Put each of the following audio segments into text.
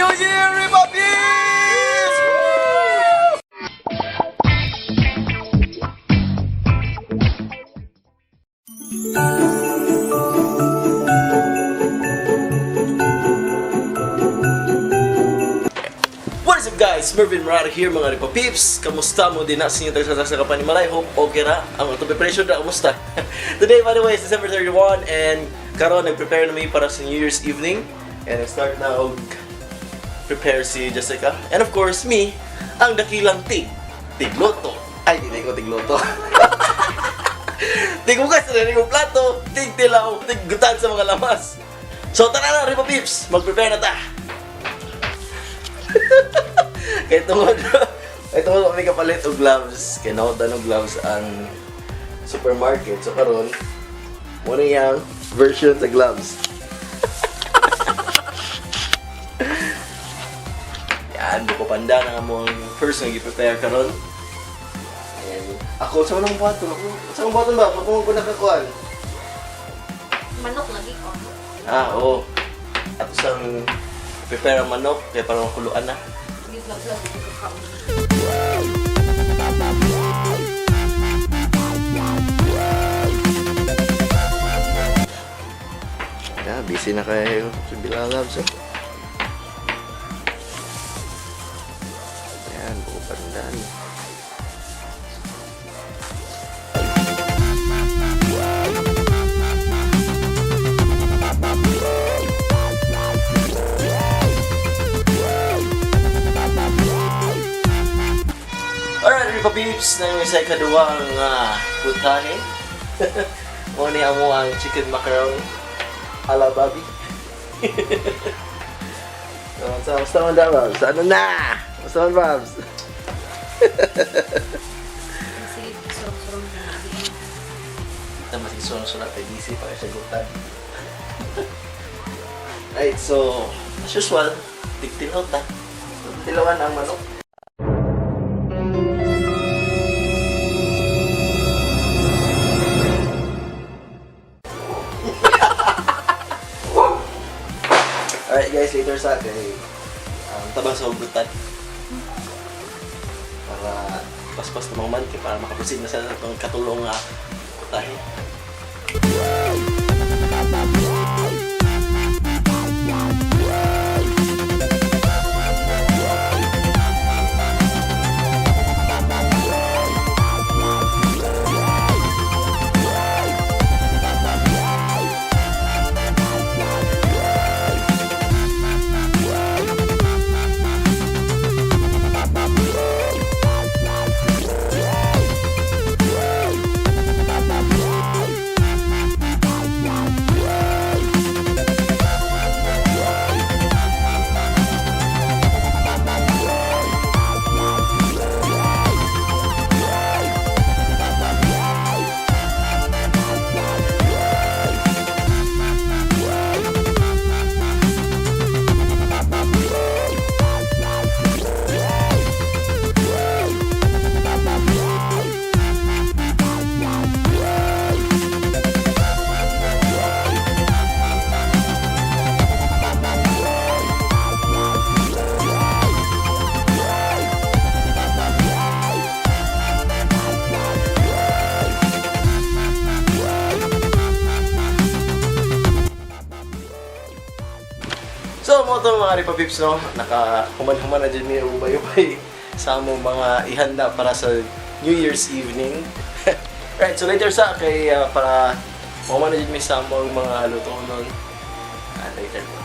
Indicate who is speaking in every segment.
Speaker 1: New Year, Ripa Peeps! What is up, guys? Mervin Murata here, mga Ripa Peeps. Kamusta mo din na sa inyo sa sa kapanimalay? Hope okay ra. Ang atong preparation ra, kamusta? Today, by the way, is December 31 and karon nag-prepare na mi para sa New Year's evening. And nag-start na og prepare si Jessica. And of course, me, ang dakilang tigloto. Ay, di ko tigloto. Tigugas na rin yung plato, tigtilaw, tiggutan sa mga lamas. So tara na, Ripa Peeps! Mag-prepare na ta! Kay tungod kami kapalit og gloves, kay nawatan og gloves ang supermarket. So karon, mo na yang version sa gloves. Yan, buko panda na nga mo ang first nga gi-prepare karon. And ako sa manang buhaton ako. Sa manang buhaton ba? Ako ko nakakuan.
Speaker 2: Manok lagi ko.
Speaker 1: Ah, oo. Ato sang prepare ang manok kay para makuluan na.
Speaker 2: Giglag-lag ko kaon.
Speaker 1: Yeah, busy na kayo sa Bilalabs, eh. Ayan, buko pandan. Alright, Ripa Peeps, na yung isa ikaduwang putahe. Mo ni amo ang chicken macaroni ala Bobby. So, sa basta man daw, Babs? Ano na? Basta man, Babs?
Speaker 2: Sige, surong-surong na lagi.
Speaker 1: Kita mas isunod-sunod kay DC para sa gutan. Right, so, as usual, tigtilaw ta. Tilawan ang manok. Alright guys, later sa kay tabang sa hugutan. Para paspas namang man kay para makaproceed na sa itong katulong nga putahe. So, mo to mga Ripa Pips, no? Naka human-human na dyan mi ubay-ubay sa among mga ihanda para sa New Year's evening. Right, so later sa kay para human na dyan mi sa among mga luto nun. Ah, later po.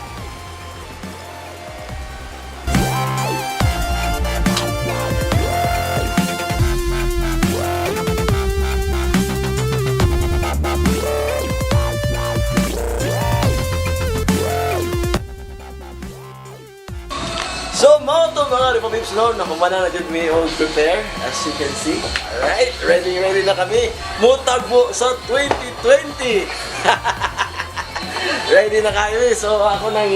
Speaker 1: So, mo to mga Ripa Pips, no? Nakumana na dyan mi og prepare, as you can see. Alright, ready, ready na kami. Mutagbo sa 2020! Ready na kayo eh. So, ako nang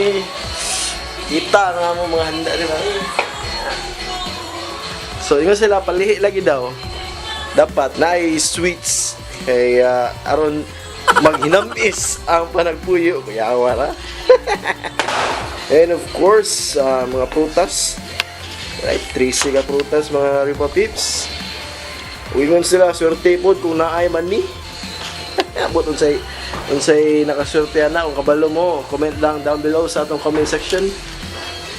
Speaker 1: kita nga mo mga handa, di ba? So, ingon sila, palihi lagi daw. Dapat na sweets. Kaya, aron maghinamis ang panagpuyo. Kuya, wala. And of course, mga prutas. Right, 13 ka prutas, mga Ripa Peeps. Uingon sila, swerte pod kung naay man ni. Abot unsay nakaswerte na kung kabalo mo, comment lang down below sa atong comment section.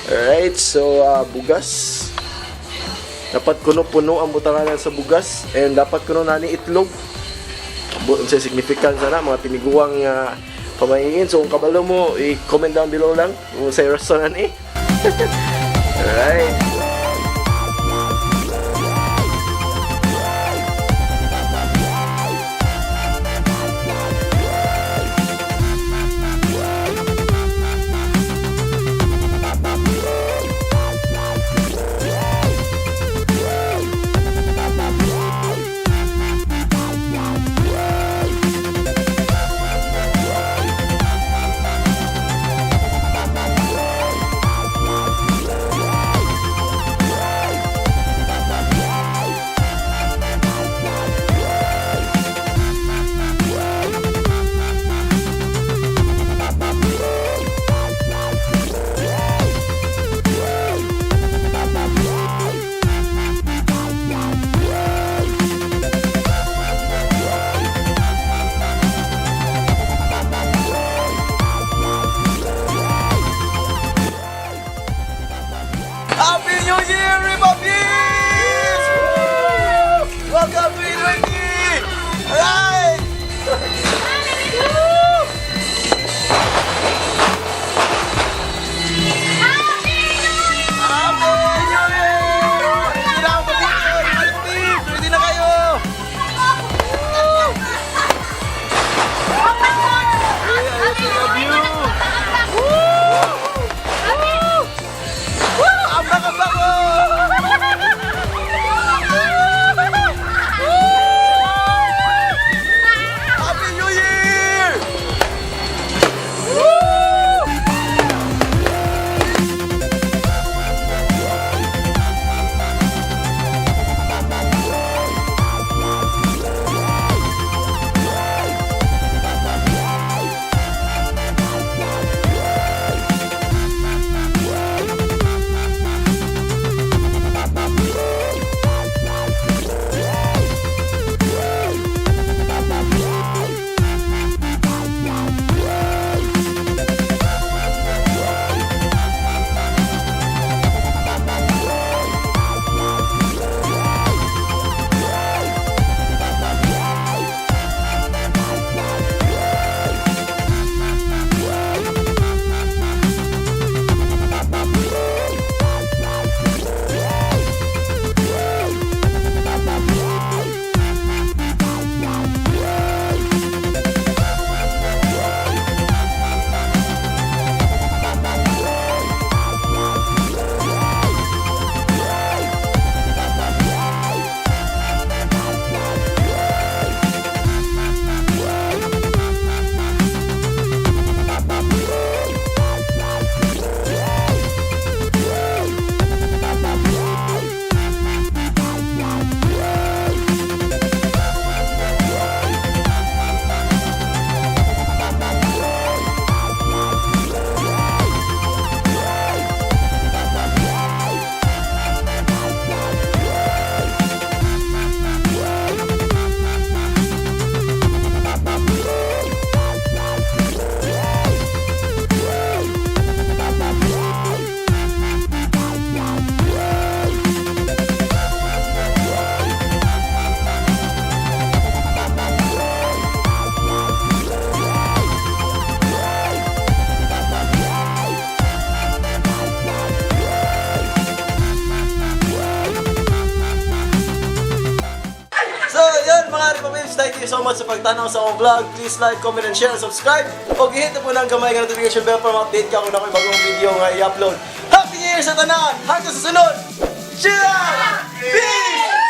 Speaker 1: Alright, so bugas. Dapat kuno puno ang butanganan sa bugas and dapat kuno nani itlog. Abot unsay significance na mga tiniguang pamahiin. So kung kabalo mo, i-comment down below lang kung unsay rason ani. Alright. Happy New Year, Ripa Peeps! Welcome to 2020! Alright! Woo! Happy New Year! Ready na ako pa-picture! Ripa Peeps! Ready na kayo! Woo! Hey, ayos na view! Woo! Woo! Ambak, ambak! Oh! Happy New Year! Woo! So, yun, mga Ripa Peeps, thank you so much sa pagtanaw sa akong vlog. Please like, comment, and share, and subscribe. O hit na po ng gamay nga notification bell para ma-update ka kung ako'y bagong video nga i-upload. Happy New Year sa tanan! Hanggang sa sunod! Cheers! Peace!